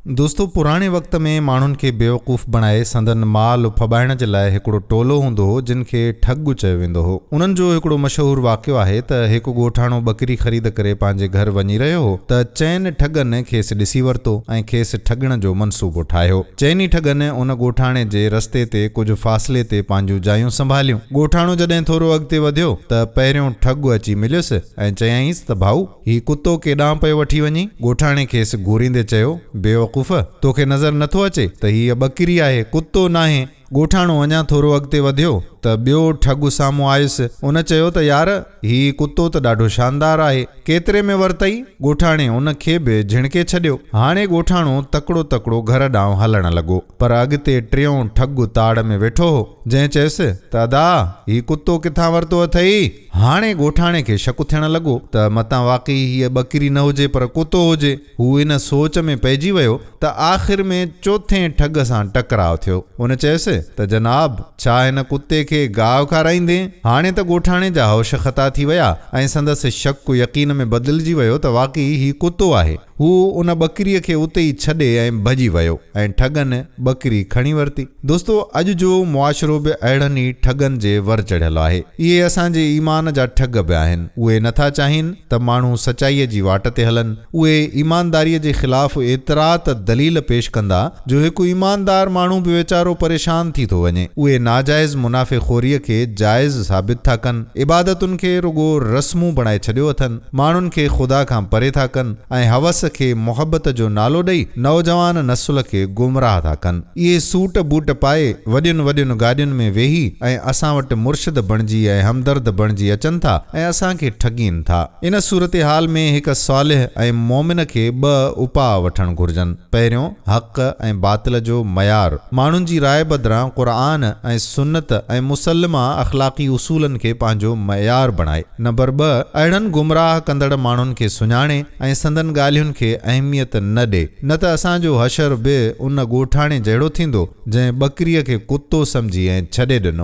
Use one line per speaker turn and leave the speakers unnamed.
دوستو پراڻي وقت ۾ ماڻهن کي بيوقوف بڻائي سندن مال ڦٻائڻ جي لاء هڪڙو ٽولو هوندو هو جن کي ٺڳ چيو ويندو هو. انهن جو هڪڙو مشهور واقعو آهي ته هڪ ڳوٺاڻو ٻڪري خريد ڪري پنهنجي گهر وڃي رهيو هو ته چئن ٺڳن کيس ڏسي ورتو ۽ کيس ٺڳڻ جو منصوبو ٺاهيو. چئني ٺڳن ان ڳوٺاڻي جي رستي تي ڪجهه فاصلي تي پنهنجون جايون سنڀاليون. ڳوٺاڻو جڏهن ٿورو اڳتي وڌيو ته پهريون ٺڳ اچي مليس ۽ چيائينس ته ڀائو! هي ڪتو ڪيڏانهن پيو وٺي وڃين؟ ڳوٺاڻي کيس گهوريندي چيو، بيوقوف! توکي نظر نٿو اچي ته هيء ٻڪري آهي، ڪتو ناهي. ڳوٺاڻو اڃا ٿورو اڳتي وڌيو ته ٻيو ٺڳ سامهون آيس. ان چيو ته يار! هي ڪتو ته ڏاڍو شاندار آهي. ڪيتري ۾ ورتئي؟ ڳوٺاڻي ان کي به جهڻڪي ڇڏيو. هاڻي ڳوٺاڻو تڪڙو تڪڙو گهر ڏانهن هلڻ لڳو. پر اڳتي ٽيون ٺڳ تاڙ ۾ ويٺو هو، جنهن چيس ته ادا! هي ڪتو ڪٿان ورتو اٿئي؟ هاڻي ڳوٺاڻي کي شڪ ٿيڻ لڳو ته متان واقعي هيء ٻڪري نه هجي پر ڪتو هجي. هو ان سوچ ۾ پئجي ويو ته آخر ۾ چوٿين ٺڳ سان ٽڪراء ٿيو. ان چيس ته جناب! ڇا هن ڪتي کي گاهه کارائيندين؟ هاڻي ته ڳوٺاڻي جا هوش خطا ٿي ويا ۽ سندس شڪ يقين ۾ بدلجي ويو ته واقعي هي ڪتو آهي. هو ان ٻڪريء کي اتي ئي ڇڏي ۽ ڀڄي ويو ۽ ٺڳن ٻڪري کڻي ورتي. دوستو اڄ جو معاشرو به اهڙن ئي ٺڳن جي ور چڙهيل آهي. اهي اسان جي ايمان جا ٺڳ به آهن. اهي نٿا چاهين ته ماڻهو سچائيء جي واٽ تي هلن. اهي ايمانداريء جي خلاف ايترا ته دليل پيش ڪندا جو هڪ ايماندار ماڻهو به ويچارو پريشان ٿي ٿو وڃي. اهي ناجائز منافعي خوريء کي جائز ثابت ٿا ڪن. عبادتن کي رڳو رسمون بڻائي ڇڏيو اٿن. ماڻهن کي خدا کان پري ٿا ڪن ۽ هوس کي محبت جو نالو ڏئي نوجوان نسل کي گمراهه ٿا ڪن. اهي سوٽ بوٽ پائي وڏين وڏين گاڏين ۾ ويهي ۽ اسان وٽ مرشد بڻجي ۽ همدرد بڻجي اچن ٿا ۽ اسان کي ٺڳين ٿا. ان صورتحال ۾ هڪ صالح ۽ مؤمن کي ٻه اپاء وٺڻ گهرجن. پهريون، حق ۽ باطل جو معيار ماڻهن جي راء بدران قرآن ۽ سنت ۽ مسلمه اخلاقي اصولن کي پنهنجو معيار بڻائي. نمبر ٻه، اهڙن گمراهه ڪندڙ ماڻهن کي سڃاڻي ۽ سندن ڳالهين کي اهميت نه ڏي، نه ته اسان جو حشر به ان ڳوٺاڻي جهڙو ٿيندو، جنهن ٻڪريء کي ڪتو سمجهي ۽ ڇڏي ڏنو.